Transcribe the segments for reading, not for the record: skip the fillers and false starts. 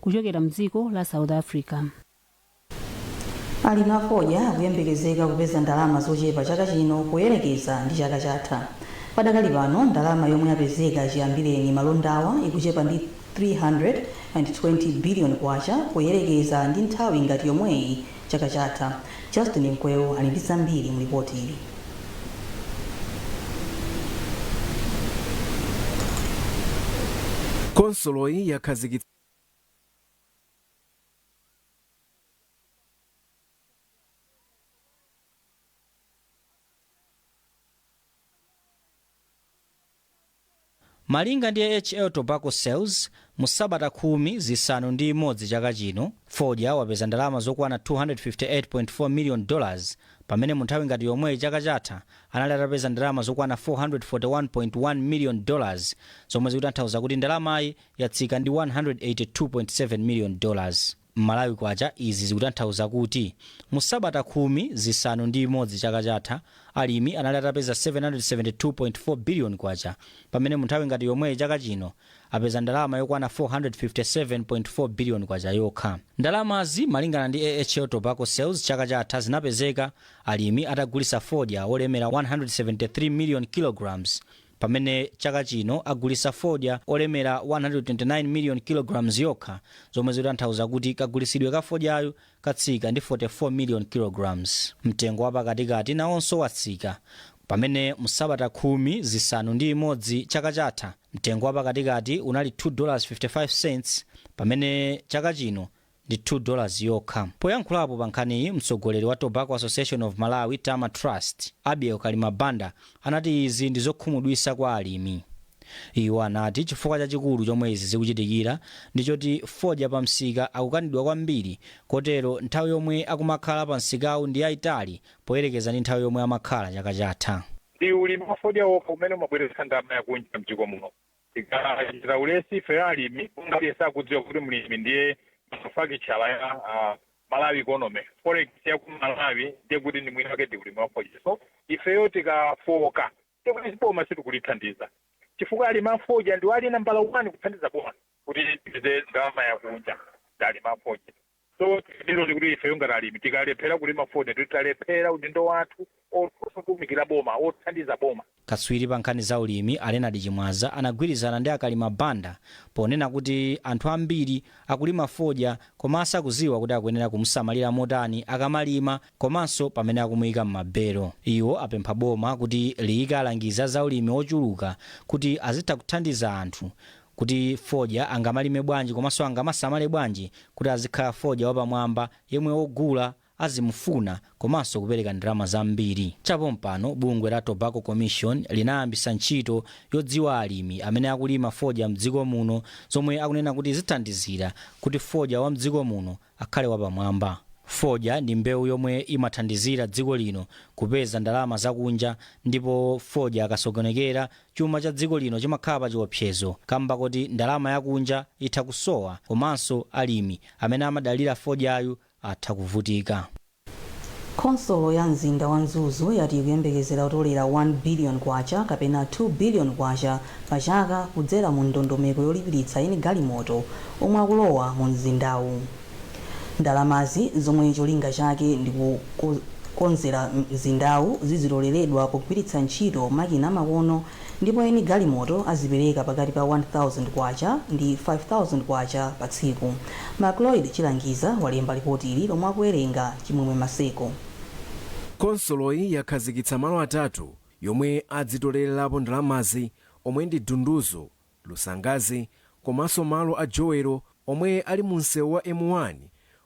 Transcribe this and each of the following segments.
kuchokera mdziko la South Africa. Alimi afodya akuyembekezeka kupeza ndalama zochepa chaka chino poyerekeza ndi chaka chatha. Padakali pano, ndalama yomwe yapezeka chiyambireni malondawa ikuchepa ndi 320 billion kwacha poyerekeza ndi nthawi ngati yomweyi chaka chatha. Justin Mkweu ali ndi zambiri mu ripoti ili. Khonsoloyi yakhazikitsa Malinga ndi AHL Tobacco Sales, mu sabata 61 chaka chino, fodya wapeza ndalama zokwana $258.4 million, pamene mu nthawi ngati yomweyi chaka chatha anali atapeza ndalama zokwana $441.1 million, zomwe zikutanthauza kuti ndalamayi yatsika ndi $182.7 million. M'Malawi kwacha, izi zikutanthauza kuti mu sabata 61 chaka chatha alimi anali atapeza 772.4 billion kwacha, pamene mu nthawi ngati yomweyi chaka chino apeza ndalama yokwana 457.4 billion kwacha yokha. Ndalamazi, malingana ndi AHL Tobacco Sales, chaka chatha zinapezeka alimi atagulisa fodya olemera 173 million kilograms, pamene chaka chino agulisa fodya olemera 129 million kilograms yokha, zomwe zikutanthauza kuti kagulisidwe ka fodyayo katsika ndi 44 million kilograms. Mtengo wapakatikati nawonso watsika, pamene msabata 61 chaka chatha mtengo wapakatikati unali $2.55, pamene chaka chino ndi $2 yokha. Poyankhulapo pa nkhaniyi, mtsogoleri wa Tobacco Association of Malawi, TAMA Trust, Abiel Kalimabanda, anati izi ndi zokhumudwitsa kwa alimi. Iwo anati chifukwa chachikulu chomwe izi zikuchitikira ndichoti fodya pa msika akukanidwa kwambiri, kotero nthawi yomwe akumakhala pa msikawu ndi yayitali poyerekeza ndi nthawi yomwe amakhala chaka chatha. Ndi ulimi wa fodya wokha umene umabweretsa ndalama yakunja mdziko muno. Tikachita ulesi ife alimi, ngati sakudziwa kuti mlimi ndiye manufacturer ya Malawi economy, forex ya ku Malawi, ndiye kuti ndi mwini wake ndi ulimi wa fodya. So ifeyo tikafoka, tikuti boma sitikulithandiza, chifukwa alimi afodya ndi ali nambala 1 kuthandiza boma kuti tipeze ndalama yakunja, ndi alimi afodya. So ndilo kuti ifeyo ngati alimi tikalephera kulima fodya, titalephera udindo wathu otumikira boma, othandiza boma. Katswiri pa nkhani za ulimi a Leonard Chimwaza anagwirizana ndi Akalimabanda ponena kuti anthu ambiri akulima fodya koma asakuziwa kuti akuyenera kumusamalira motani akamalima komanso pamene akumuyika m'mabelo. Iwo apempha boma kuti liyike alangizi za ulimi ochuluka kuti azitha kuthandiza anthu kuti fodya angamalime bwanji komanso angamasamale bwanji kuti azikhala fodya wapamwamba yemwe wogula azimufuna komanso kupereka ndalama zambiri. Chapompano, bungwe la Tobacco Commission linayambisa ntchito yodziwa alimi amene akulima fodya mdziko muno, zomwe akunena kuti zithandizira kuti fodya wa mdziko muno akhale wapamwamba. Fodya ndi mbewu yomwe imathandizira dziko lino kupeza ndalama zakunja, ndipo fodya akasokonekera, chuma cha dziko lino chimakhala pa chiopsezo kamba kuti ndalama yakunja itha kusowa komanso alimi amene amadalira fodyayu atha kuvutika. Khonsolo ya mzinda wa Mzuzu yati ikuyembekezera kutolera 1 billion kwacha kapena 2 billion kwacha pa chaka kudzera mu ndondomeko yolipiritsa eni galimoto omwe akulowa mu mzindawu. Ndalamazi, zomwe cholinga chake ndi kukonzera mzindawu, zizitoleredwa pogwiritsa ntchito makina amakono, ndipo eni galimoto azipereka pakati pa 1000 kwacha ndi 5000 kwacha pa tsiku. Macloyd Chilangiza walemba ripoti ili lomwe akuwerenga Chimwemwe Maseko. Khonsoloyi yakhazikitsa malo atatu yomwe adzitolerapo ndalamazi, omwe ndi Dunduzu, Lusangazi komanso malo a Jowero omwe ali mu msewu wa M1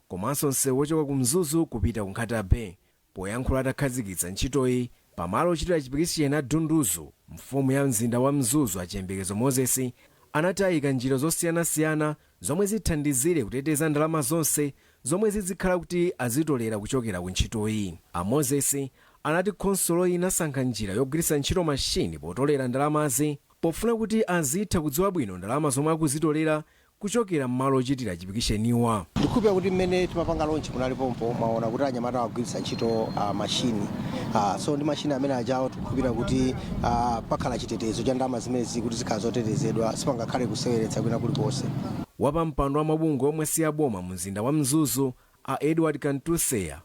komanso msewu wochoka ku Mzuzu kupita ku Nkhata Bay. Poyankhula atakhazikitsa ntchitoyi pamalo ochitira chipikisheni a Dunduzu, mfumu ya mzinda wa Mzuzu Achiyembekezo Moses anati ayika njira zosiyanasiyana zomwe zithandizire kuteteza ndalama zonse zomwe zizikhala kuti azitolera kuchokera ku ntchitoyi. A Moses anati khonsoloyi inasankha njira yogwiritsa ntchito mashini potolera ndalamazi pofuna kuti azitha kudziwa bwino ndalama zomwe akuzitolera kuchokera m'malo ochitira chipikisheniwa. Ndikhulupira kuti mmene timapanga launch munalipompo, mwaona kuti anyamata agwiritsa ntchito mashini. So ndi mashini amene ajawo tikukhulupira kuti pakhala chitetezo cha ndalama zimenezi, kuti zikhala zotetezedwa, sipangakhale kuseweretsa kwina kulikonse. Wapampando wa mabungwe omwe si aboma mu mzinda wa Mzuzu, a Edward Kantuseya,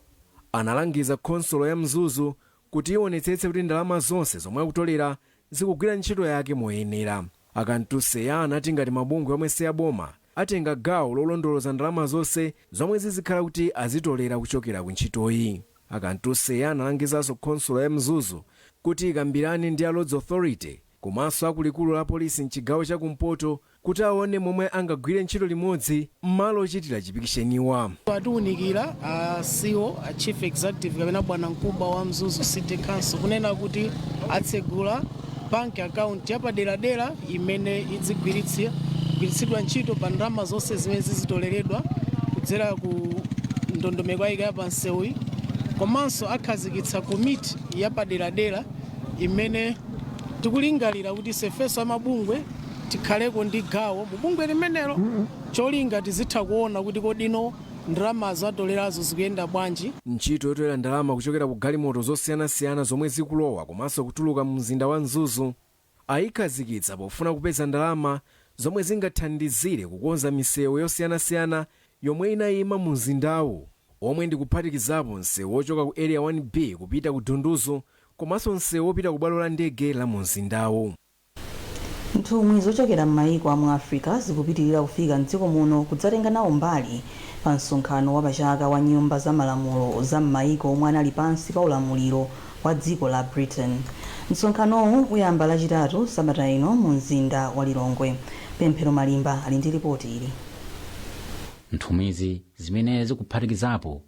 analangiza khonsolo ya Mzuzu kuti ionetsetse kuti ndalama zonse zomwe akutolera zikugwira ntchito yake moyenera. Akantuseya anati ngati mabungwe omwe si aboma atenga gawo lolondoloza ndalama zonse zomwe zizikhala kuti azitolera kuchokera ku ntchitoyi. Akantuseya analangizanso khonsolo ya Mzuzu kuti ikambirane ndi a Roads Authority komanso akulikulu la polisi mchigawo chakumpoto kuti aone momwe angagwire ntchito limodzi m'malo ochitira chipikisheniwa. Atiwunikira a CEO, a chief executive kapena bwana mkubwa wa Mzuzu City Council, kunena kuti atsegula bank account yapaderadera imene idzigwiritsidwa ntchito pa ndalama zonse zimene zizitoleredwa kudzera ku ndondomeko ayika ya pansewuyi, komanso akhazikitsa komiti yapaderadera imene tikulingalira kuti sefeso amabungwe tikhaleko ndi gawo mu bungwe limenelo, cholinga tizitha kuona kuti kodino ndalamazo atolerazo zikuyenda bwanji. Ntchito yotolera ndalama kuchokera ku galimoto zosiyanasiyana zomwe zikulowa komanso kutuluka mu mzinda wa Mzuzu ayikhazikitsa pofuna kupeza ndalama zomwe zingathandizire kukonza misewu yosiyanasiyana yomwe inayima mu mzindawu, omwe ndikuphatikizapo msewu wochoka ku Area 1B kupita ku Dunduzu komanso msewu wopita ku bwalo la ndege la mu mzindawu. Nthumwi zochokera m'mayiko a mu Africa zikupitirira kufika mdziko muno kudzatenga nawo mbali pa msonkhano wapachaka wa nyumba za malamulo za m'mayiko omwe anali pansi pa ulamuliro wa dziko la Britain. Msonkhanowu uyamba Lachitatu sabata ino mu mzinda wa Lilongwe. Pemphero Malimba ali ndi ripoti ili. Nthumwizi, zimene zikuphatikizapo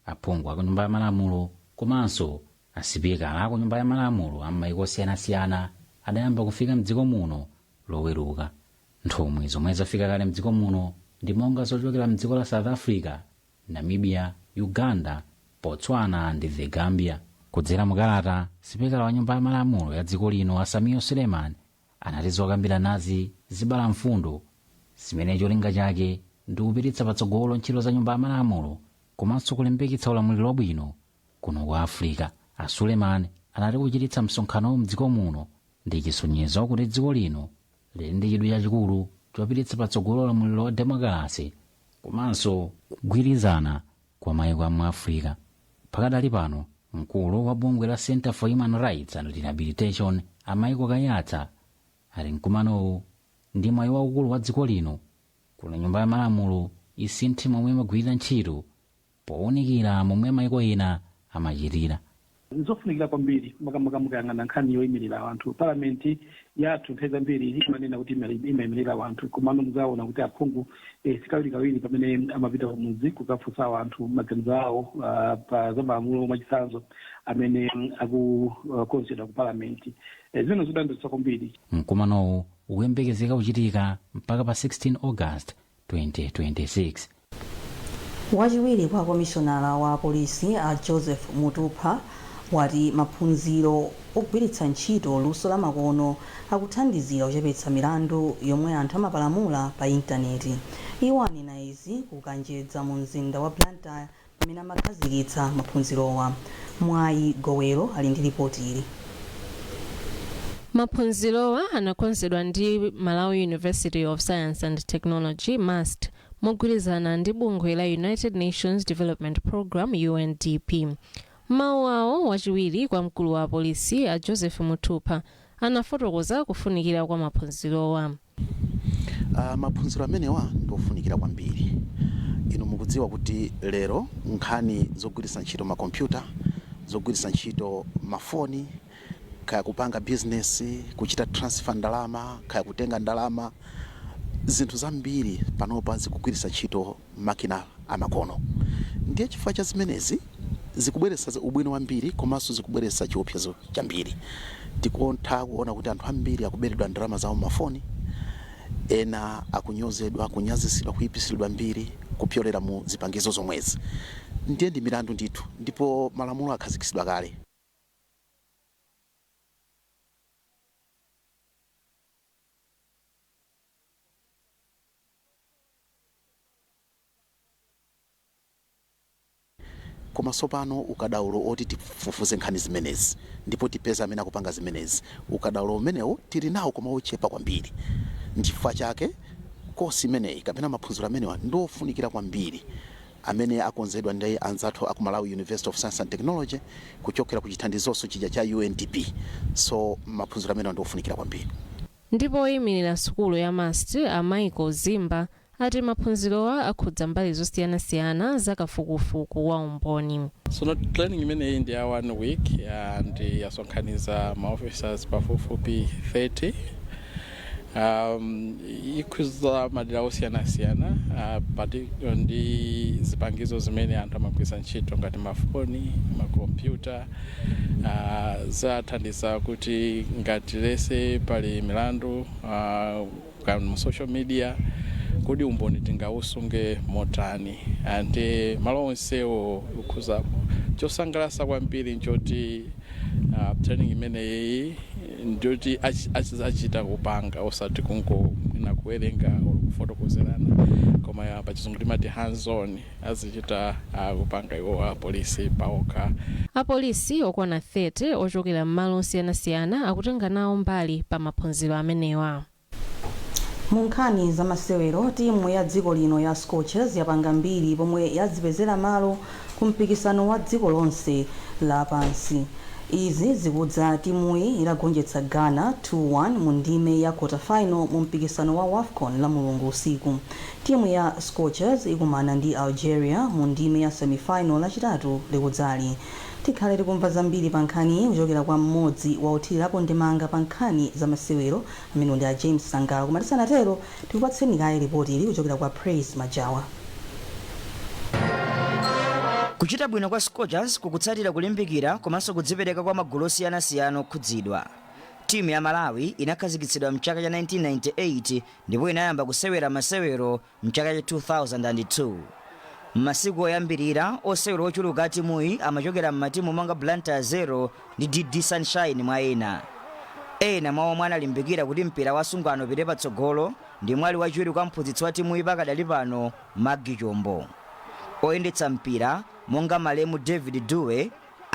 aphungu aku nyumba ya malamulo komanso asipikala aku nyumba ya malamulo a m'mayiko osiyanasiyana, adayamba kufika mdziko muno Loweruka. Nthumwi zomwe zafika kale mdziko muno ndi monga zochokera mdziko la South Africa, Namibia, Uganda, Botswana ndi The Gambia. Kudzera mukalata, sipikala wa nyumba ya malamulo ya dziko lino, Asamiyo Suleiman, anati zokambira nazi zibala mfundo zimene cholinga chake ndi kupititsa patsogolo ntchito za nyumba ya malamulo komanso kulimbikitsa ulamuliro wabwino kuno ku Africa. A Suleiman anati kuchititsa msonkhanowu mdziko muno ndi chisonyezo kuti dziko lino lili ndi chidwi chachikulu chopititsa patsogolo ulamuliro wa demokrasi komanso kugwirizana kwa mayiko a mu Africa. Pakadali pano, mkulu wa bungwe la Center for Human Rights and Rehabilitation, Amaiko Kayatsa, ali mkumanowu ndi mwayi waukulu wa dziko lino kuti nyumba ya malamulo isinthe momwe imagwirira ntchito powunikira momwe mayiko ena amachitira. Nzofunikira kwambiri, makamaka mukayang'ana nkhani yoyimirira anthu. Palamenti yathu nthawi zambiri imanena kuti imayimirira anthu, komano muzaona kuti aphungu sikawirikawiri pamene amapita kumudzi kukafunsa anthu maganizo awo pa za malamulo, mwachitsanzo amene akukonzedwa ku palamenti. Zimene zodandaulitsa kwambiri. Mkumanowu ukuyembekezeka kuchitika mpaka pa 16 August 2026. Wachiwiri kwa komishonala wa polisi, a Joseph Mutupha, wati maphunziro ogwiritsa ntchito luso la makono akuthandizira kuchepetsa milandu yomwe anthu amapalamula pa intaneti. Iwo anena izi kukanjedza mu mzinda wa Blantyre pamene amakhazikitsa maphunzirowa. Mwayi Gowero ali ndi ripoti ili. Maphunzirowa anakonzedwa ndi Malawi University of Science and Technology, MUST, mogwirizana ndi bungwe la United Nations Development Program, UNDP. Mawu awo, wachiwiri kwa mkulu wa polisi, a Joseph Mutupha, anafotokoza kufunikira kwa maphunzirowa. Maphunziro amenewa ndiofunikira kwambiri. Inu mukudziwa kuti lero nkhani zogwiritsa ntchito makompyuta, zogwiritsa ntchito mafoni, kaya kupanga bizinesi, kuchita transfer ndalama, kaya kutenga ndalama, zinthu zambiri panopa zikugwiritsa ntchito makina amakono. Ndiye chifukwa cha zimenezi zikubweretsa ubwino wambiri komanso zikubweretsa chiopsezo chambiri. Tikuntha kuona kuti anthu ambiri akuberedwa ndalama zawo mafoni, ena akunyozedwa, kunyazisidwa, kuyipisidwa mbiri kupyolera mu zipangizo zomwezi. Ndiye ndi milandu ndithu, ndipo malamulo akhazikitsidwa kale. Koma tsopano ukadaulo oti tifufuze nkhani zimenezi ndipo tipeze amene akupanga zimenezi, ukadaulo umenewo tili nawo koma ochepa kwambiri. Nchifukwa chake Kosi imeneyi kapena maphunziro amenewa ndiofunikira kwambiri amene akonzedwa ndi anzathu aku Malawi University of Science and Technology kuchokera ku chithandizonso chija cha UNDP. So maphunziro amenewa ndiofunikira kwambiri. Ndipo oyimirira sukulu ya MUST, a Michael Zimba, ati maphunzirowa akhudza mbali zosiyanasiyana za kafukufuku wa umboni. So training imeneyi ndi ya one week and yasonkhaniza maofficers pafupifupi 30. Ikhuza madera osiyanasiyana ndi zipangizo zimene anthu amagwiritsa ntchito ngati mafoni, makompyuta. Zathandiza kuti ngati lese pali milandu mu social media, kodi umboni tingausunge motani? And malo onsewo ukhuzapo. Chosangalatsa kwambiri nchoti training imeneyi ndiyoti achita kupanga, osati kungo mwina kuwerenga or kufotokozerana, koma pachizungu timati hands on, azichita kupanga iwo apolisi paokha. Apolisi okwana 30 ochokera m'malo osiyanasiyana akutenga nawo mbali pa maphunziro amenewa. Mu nkhani za masewero, timu ya dziko lino ya Scorchers yapanga mbiri pomwe yazipezera malo ku mpikisano wa dziko lonse lapansi. Izi zikudza timuyi itagonjetsa Ghana 2-1 mu ndime ya quarter final mu mpikisano wa WAFCON la Mulungu usiku. Timu ya Scorchers ikumana ndi Algeria mu ndime ya semifinal Lachitatu likudzali. Tikhale tikumva zambiri pa nkhaniyi kuchokera kwa mmodzi wa othirirapo ndemanga pa nkhani za masewero, amene ndi a James Sangalo, koma tisanatero tikupatseni kaye ripoti ili kuchokera kwa Praise Majawa. Kuchita bwino kwa Scorchers kukutsatira kulimbikira komanso kudzipereka kwa magulu osiyanasiyana okhudzidwa. Timu ya Malawi inakhazikitsidwa mchaka cha 1998 ndipo inayamba kusewera masewero mchaka cha 2002. M'masiku oyambirira, osewera ochuluka a timuyi amachokera m'matimu monga Blantyre 0 ndi DD Sunshine, mwa ena. Ena mwa omwe analimbikira kuti mpira wa asungwana upite patsogolo ndi mwali wachiwiri kwa mphunzitsi wa timuyi pakadali pano, Magi Chombo. Oyendetsa mpira monga malemu David Duwe,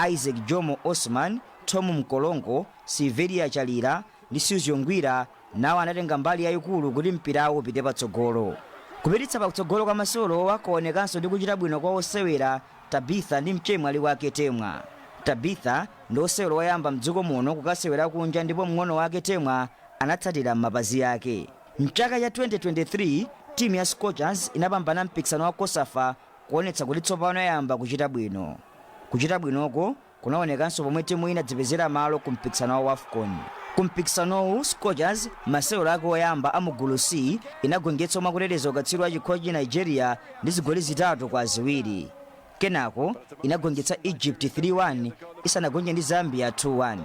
Isaac Jomo Osman, Tom Mkolongo, Silveria Chalira ndi Suzgo Ngwira nawo anatenga mbali yayikulu kuti mpirawo upite patsogolo. Kupititsa patsogolo kwa masewerowa kuonekanso ndi kuchita bwino kwa osewera Tabitha ndi mchemwali wake Temwa. Tabitha ndi osewera woyamba mdziko muno kukasewera kunja, ndipo mng'ono wake Temwa anatsatira m'mapazi ake. Mchaka cha 2023 timu ya Scorchers inapambana mpikisano wa COSAFA, kuonetsa kuti tsopano yayamba kuchita bwino. Kuchita bwinoko kunaonekanso pomwe timu inadzipezera malo ku mpikisano wa WAFCON. Ku mpikisanowu, Scorchers masewero ake oyamba a mugulu C inagonjetsa mwakuteteza ukatswiri wa chikho cha Nigeria ndi zigoli 3-2. Kenako inagonjetsa Egypt 3-1 isanagonje ndi Zambia 2-1.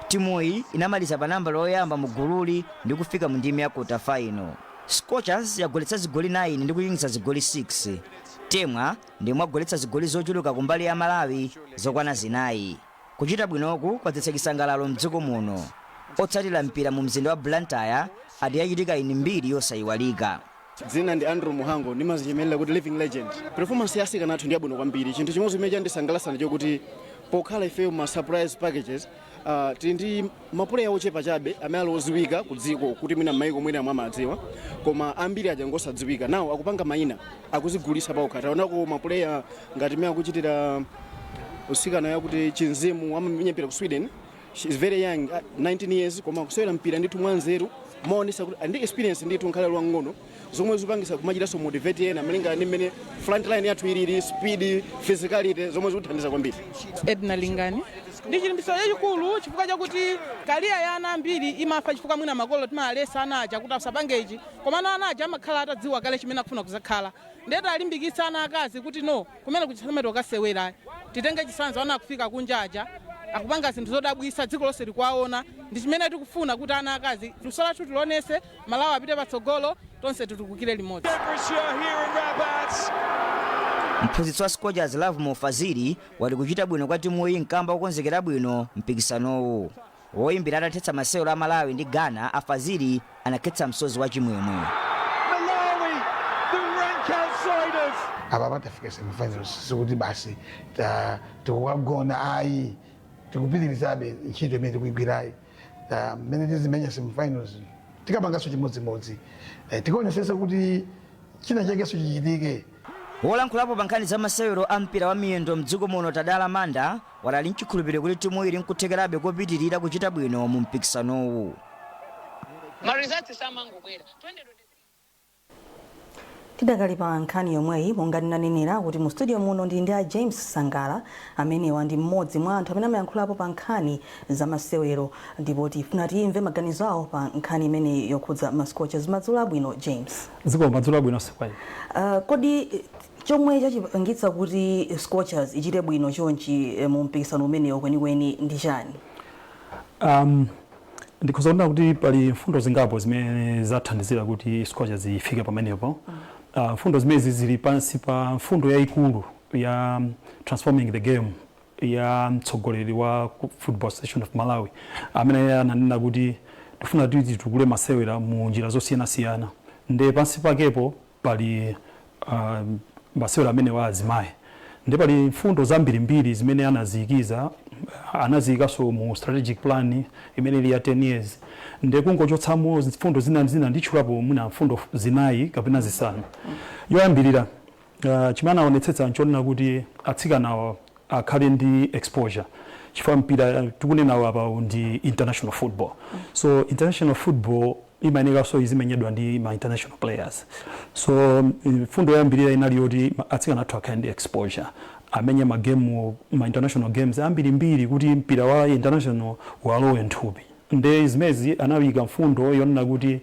Timuyi inamaliza pa nambala yoyamba mu gululi ndi kufika mu ndime ya quarter final. Scorchers yagoletsa zigoli 9 ndi kuchingitsa zigoli 6. Temwa ndi mwagoletsa zigoli zochuluka kumbali ya Malawi, zokwana 4. Kuchita bwinoku kwadzetsa chisangalalo mdziko muno. Otsatira mpira mu mzinda wa Blantyre ati yachitika ini mbiri yosayiwalika. Dzina ndi Andrew Muhango, ndimazichemelera kuti Living Legend. Performance ya asikana athu ndi yabwino kwambiri. Chinthu chimodzi chimene chandisangalatsa ndi chokuti pokhala ifeyo ma surprise packages, tili ndi mapuleya ochepa chabe amene ali oziwika ku dziko, kuti mwina m'mayiko mwina mwamadziwa, koma ambiri aja ngosadziwika. Nawo akupanga mayina, akuzigulitsa paokha. Taonako mapuleya ngati mmene akuchitira usikana yakuti Chinzimu, amamenya mpira ku Sweden. She is very young, 19 years, koma kusewera mpira ndithu mwanzeru, maonesa kuti ndi experience ndithu nkhale lwang'ono, zomwe zipangisa kumachitanso motivate ena malingana ndi mmene front line yathu ilili, speed, physicality, zomwe zikuthandiza kwambiri. Edna Lingani. Ndi chilimbikitso chachikulu chifukwa chakuti career ya ana ambiri imafa chifukwa mwina makolo timalesa ana aja kuti asapange ichi, komano ana aja amakhala atadziwa kale chimene akufuna kuzakhala. Ndeti alimbikitsa ana akazi kuti no, kumene kuchisamete ukasewera. Titenge chitsanzo, ana akufika kunja aja akupanga zinthu zodabwitsa, dziko lonse likuwaona. Ndi chimene tikufuna, kuti ana akazi luso lathu tilionese, Malawi apite patsogolo, tonse titukukire limodzi. Mphunzitsi wa Scorchers, Lovemore Fazili, wati kuchita bwino kwa timuyi nkamba kukonzekera bwino mpikisanowu. Woyimbira atathetsa masewero a Malawi ndi Ghana, a Fazili anakhetsa msozi wa chimwemwe. Malawi, the rank outsiders. Apa patafika semifinals, sikuti basi tikukagona ayi, tikupitirizabe ntchito imene tikuigwirayi. Mmene tizimenya semifinals. Tikapanganso chimodzimodzi, tikaonesesa kuti china chakenso chichitike. Wolankhulapo pa nkhani za masewero a mpira wa miyendo mdziko muno, Tadala Manda, wati nchikhulupiriro kuti timu ili nkuthekerabe kopitirira kuchita bwino mu mpikisanowu. Ma results samangobwera. Tidakali pa nkhani yomweyi, monga ndinanenera kuti mu studio muno ndili ndi a James Sangala, amenewa ndi mmodzi mwa anthu amene amayankhulapo pa nkhani za masewero, ndipo tifuna timve maganizo awo pa nkhani imeneyi yokhudza ma Scorchers. Madzulo abwino, James. Ziko, madzulo abwino sikwayi. Kodi chomwe chachipangitsa kuti Scorchers ichite bwino chonchi mu mpikisano umenewo kwenikweni ndi chani? Ndikhoza kunena kuti pali mfundo zingapo zimene zathandizira kuti Scorchers ifike pamenepo. Mfundo zimenezi zili pansi pa mfundo yayikulu ya transforming the game ya mtsogoleri wa Football Association of Malawi, amene ananena kuti tifuna kuti titukule masewera mu njira zosiyanasiyana. Nde pansi pakepo pali masewera amene wa azimayi, ndi pali mfundo zambirimbiri zimene anaziyikiza, anaziyikanso mu strategic plan imene ili ya 10 years. Ndi kungochotsamo mfundo zina zina, nditchulapo mwina mfundo zinayi kapena zisanu. Yoyambirira, chimene anaonetsetsa nchonena kuti atsikanawa akhale ndi exposure, chifukwa mpira tikunena apa ndi international football. So international football imayenekanso izimenyedwa ndi ma international players. So mfundo yoyambirira inali yoti atsikana athu akhale ndi exposure, amenye magemu, ma international games ambirimbiri, kuti mpira wa international walowe nthupi. Nde zimezi anayika mfundo yonena kuti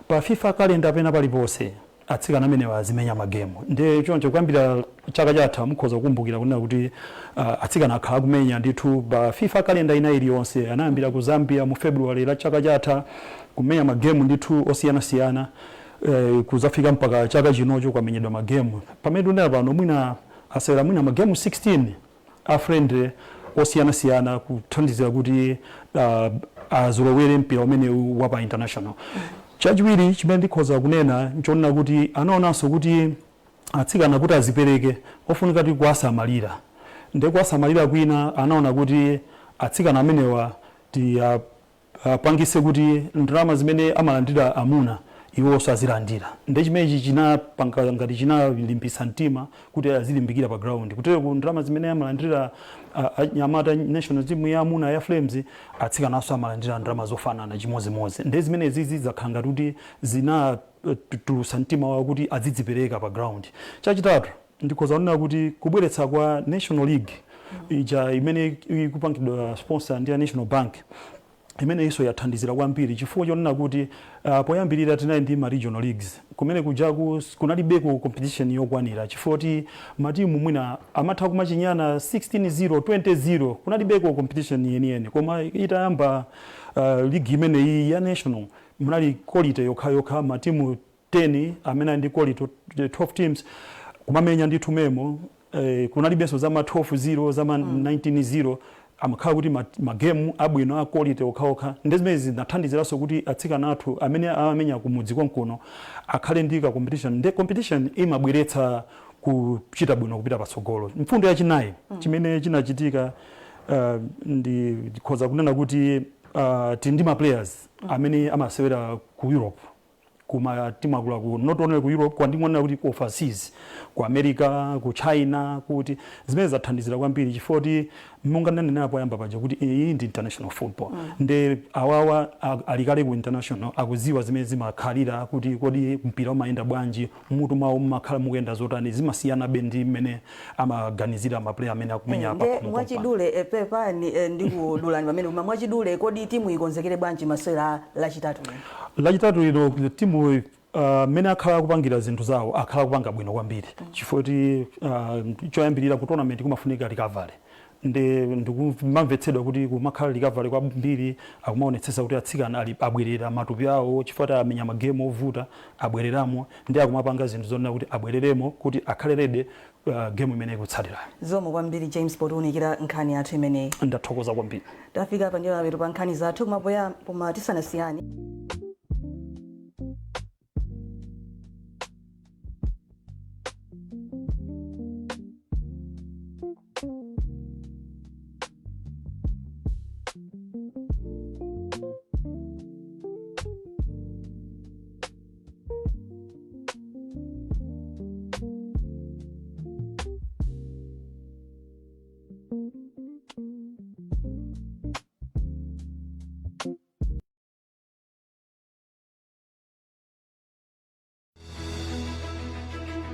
pa FIFA calendar pena paliponse atsikana amenewa azimenya magemu. Nde choncho kuyambira chaka chatha, mukhoza kukumbukira kunena kuti atsikana akhala kumenya ndithu pa FIFA calendar ina iliyonse. Anayambira ku Zambia mu February la chaka chatha, kumenya magemu ndithu osiyanasiyana, kuzafika mpaka chaka chinocho kwamenyedwa magemu. Pamene tunena pano, mwina asewera mwina magemu 16 a friendly osiyanasiyana, kuthandizira kuti azolowere mpira umene wa pa international. Chachiwiri chimene ndikhoza kunena nchonena kuti anaonanso kuti atsikana kuti azipereke ofunika kuti kuwasamalira. Ndi kuwasamalira kwina, anaona kuti atsikana amenewa tiyapangise kuti ndalama zimene amalandira amuna iwonso azilandira. Ndi chimenechi chinapanga ngati chinalimbitsa mtima kuti azilimbikira pa ground, kutero ku ndalama zimene amalandira anyamata, national team ya amuna ya Flames, atsikananso amalandira ndalama zofanana chimodzimodzi. Ndi zimenezi zidzakhala ngati kuti zinatulutsa mtima wawo kuti azidzipereka pa ground. Chachitatu, ndikhoza kunena kuti kubweretsa kwa National League ija imene ikupangidwa sponsor ndi ya National Bank, imene iso yathandizira kwambiri, chifukwa chonena kuti poyambirira tinali ndi ma regional leagues, kumene kujaku kunalibeko competition yokwanira, chifukwa kuti matimu mwina amatha kumachinyana 16-0, 20-0, kunalibeko competition yeniyeni. Koma itayamba league imeneyi ya national, munali quality yokhayokha, matimu 10 amene ali ndi quality, 12 teams kumamenya ndithu memo. Kunalibenso zama 12-0, zama 19-0, amakhala kuti magemu abwino a quality okhaokha. Ndi zimene zinathandiziranso kuti atsikana athu amene amamenya kumudzi konkuno akhale ndi ka competition. Ndi competition imabweretsa kuchita bwino, kupita patsogolo. Mfundo yachinayi, chimene chinachitika, ndi ndikhoza kunena kuti tili ndi ma players amene amasewera ku Europe, kuma timu akuluakulu, not only ku Europe, kwanding'onera kuti ku overseas, ku America, ku China, kuti zimene zathandizira kwambiri, chifukwa kuti monga ndanenera poyamba paja kuti iyi ndi international football. Nde awawa alikale ku international, akuziwa zimene zimakhalira, kuti kodi mpira umayenda bwanji, mutu mwawo mumakhala mukuyenda zotani, zimasiyanabe ndi mmene amaganizira ma player amene akumenya pa Nde khomo. Mwachidule, pepani, ndikudulani pamene, koma mwachidule, kodi timu ikonzekere bwanji masewera Lachitatu lino? Lachitatu lino timu, mmene akhala akupangira zinthu zawo, akhala akupanga bwino kwambiri, chifukwa kuti choyambirira ku tournament kumafunika recovery. Ndi ndikumamvetsedwa kuti kumakhala recovery kwambiri, akumaonetsetsa kuti atsikana ali abwerera matupi awo, chifukwa kuti amenya magemu ovuta, abwereramo ndi akumapanga zinthu zonena kuti abwereremo kuti akhale ready game imene ikutsatirayo. Zikomo kwambiri, James, potiwunikira nkhani yathu imeneyi. Ndathokoza kwambiri. Tafika pa ndiyo mapeto pa nkhani zathu, koma tisanasiyane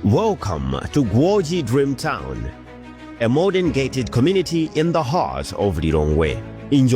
Welcome to Guoji Dream Town, a modern gated community in the heart of Lilongwe. Enjoy